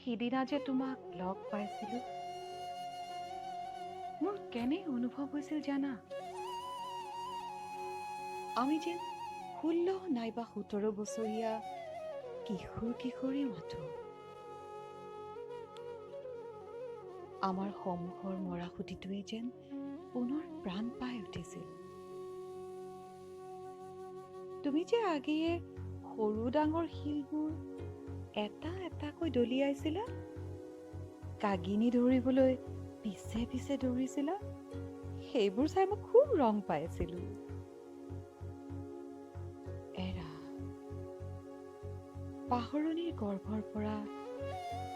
সিদিনা যে তোমাক লগ পাইছিলো, মোৰ কেনে অনুভৱ হৈছিল জানা? আমি যেন 16 নাইবা 17 বছৰীয়া কিশোৰ কিশোৰী মাথো। আমাৰ সন্মুখৰ মৰাসুঁতিটোৱে যেন পুনৰ প্ৰাণ পাই উঠিছিল। তুমি যে আগেয়ে সৰু ডাঙৰ শিলবোৰ এটা এটাকৈ দলিয়াইছিলা, কাগিনী ধৰিবলৈ পিছে পিছে দৌৰিছিলা, সেইবোৰ চাই মই খুব ৰং পাইছিলো। এৰা, পাহৰণিৰ গৰ্ভৰ পৰা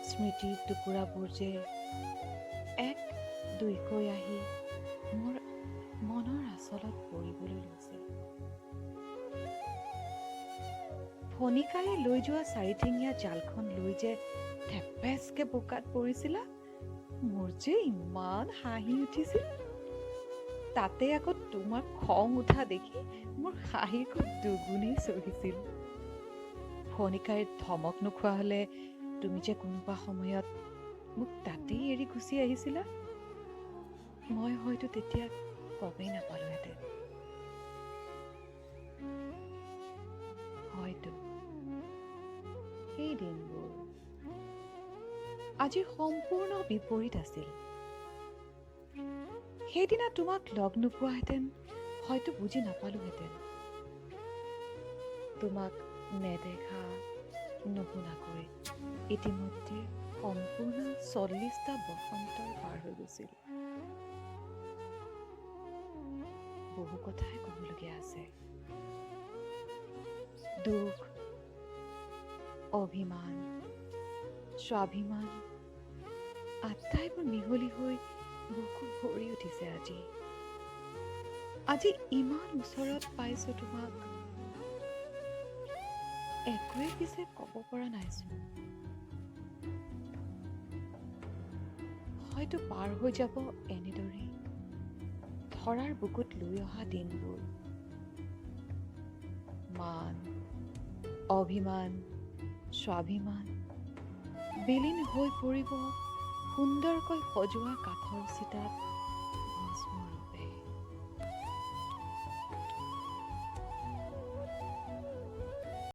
স্মৃতিৰ টুকুৰাবোৰ যে এক দুইকৈ আহি মোৰ মনৰ আচলত পৰিবলৈ লৈছে। ফণিকায়ে লৈ যোৱা চাৰিঠেঙীয়া জালখন লৈ যে থেপেচকে বোকাত পৰিছিলা, মোৰ যে ইমান হাঁহি উঠিছিল। তাতে আকৌ তোমাৰ খং উঠা দেখি মোৰ হাঁহি খুব দুগুণেই চৰিছিল। ফণিকাইৰ ধমক নোখোৱা হ'লে তুমি যে কোনোবা সময়ত মোক তাতেই এৰি গুচি আহিছিলা, মই হয়তো তেতিয়া গমেই নাপালোহেঁতেন। হয়তো সেই দিনবোৰ আজিৰ সম্পূৰ্ণ বিপৰীত আছিল। সেইদিনা তোমাক লগ নোপোৱাহেঁতেন হয়তো বুজি নাপালোহেঁতেন। তোমাক নেদেখা নুশুনাকৈ ইতিমধ্যে সম্পূৰ্ণ 40টা বসন্তৰ পাৰ হৈ গৈছিল। বহু কথাই ক'বলগীয়া আছে। দুখ, অভিমান, স্বাভিমান আটাইবোৰ মিহলি হৈ বুকু ভৰি উঠিছে আজি। আজি ইমান ওচৰত পাইছো তোমাক, একোৱে পিছে ক'ব পৰা নাইচোন। হয়তো পাৰ হৈ যাব এনেদৰেই ধৰাৰ বুকুত লৈ অহা দিনবোৰ। মান, অভিমান, স্বাভিমান বিলীন হৈ পৰিব সুন্দৰকৈ সজোৱা কাঠৰ চিতাত